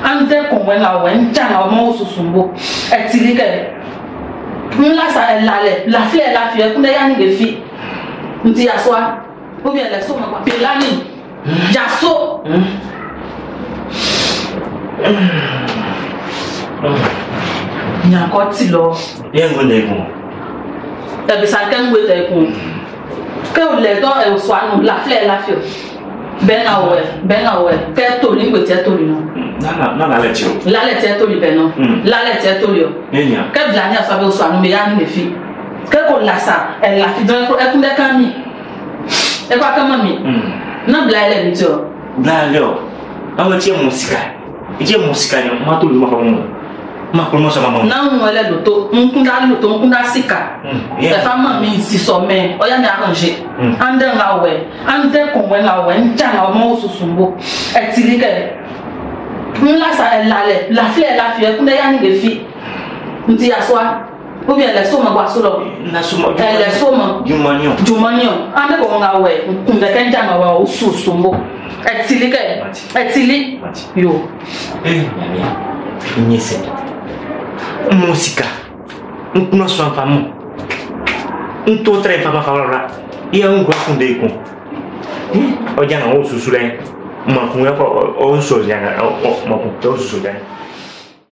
Ande kɔnwɛ la wɛ ŋdza la wɔ susumbo. Ɛtili kɛ. Ŋlasa ɛlalɛ lafilɛ lafilɛ kunɛ yanni le fi. Ŋti yasua. Ou bien lɛ so ma quoi. Pelani. Jaso. Nyankɔ ti lɔ. Yɛ ŋgo ne kun. Ɛbisa kɛ ŋgbe tɛ kun. Ke o lɛ dɔ ɛwosua nu lafilɛ lafilɛ. Bɛn na wɛ bɛn na wɛ kɛ toli ŋgbe tiɛ toli nɔ. Nana nana lɛ ti o. Lalɛ tiɛ toli bɛn nɔ. Lalɛ tiɛ toli o. Ne nya. Ke bila ní asɔ bɛ osua nu bɛ yanni le fi. Ke ko lasa ɛlafi dɔn ɛkun ɖe kan mi. Ɛkɔ akama mi. Na bila yɛ lɛ ŋuti o. Bila lɛ o. Awo tiɛ musika. Tiɛ musika ni ma to lu ma fa mu. Ma kolo ma sɔn ma ma. Na ŋu ɛlɛ loto ŋkunda loto ŋkunda sika. Ɛfa ma mi sisɔ mɛ ɔya mi arrange. Ande ŋa wɛ ande kɔnwɛ ŋa wɛ ŋdza ŋa wɛ mɔwɔ susumbo. Ɛtili kɛ. Ŋlasa ɛlalɛ lafilɛ lafilɛ ɛkun ɖe yanni le fi. Ŋuti yasua. Ou bien lɛ so ma bɔ aso lɔ. Na so ma. Ɛlɛ so ma. Jumani o. Jumani o. Ande kɔnwɛ ŋa wɛ ŋkunda kɛ ŋdza ŋa wɛ o susumbo. Ɛtili kɛ. Ɛtili. Yo. Eh, nyame. Nye se. Musika. Nkuna sɔn fa mu. Nto tɛrɛ fa ma fa wala. Iya nkura kun de kun. Ɔjà na o susu lɛ. Makun ya kɔ o sɔ ya o makun tɛ o susu lɛ.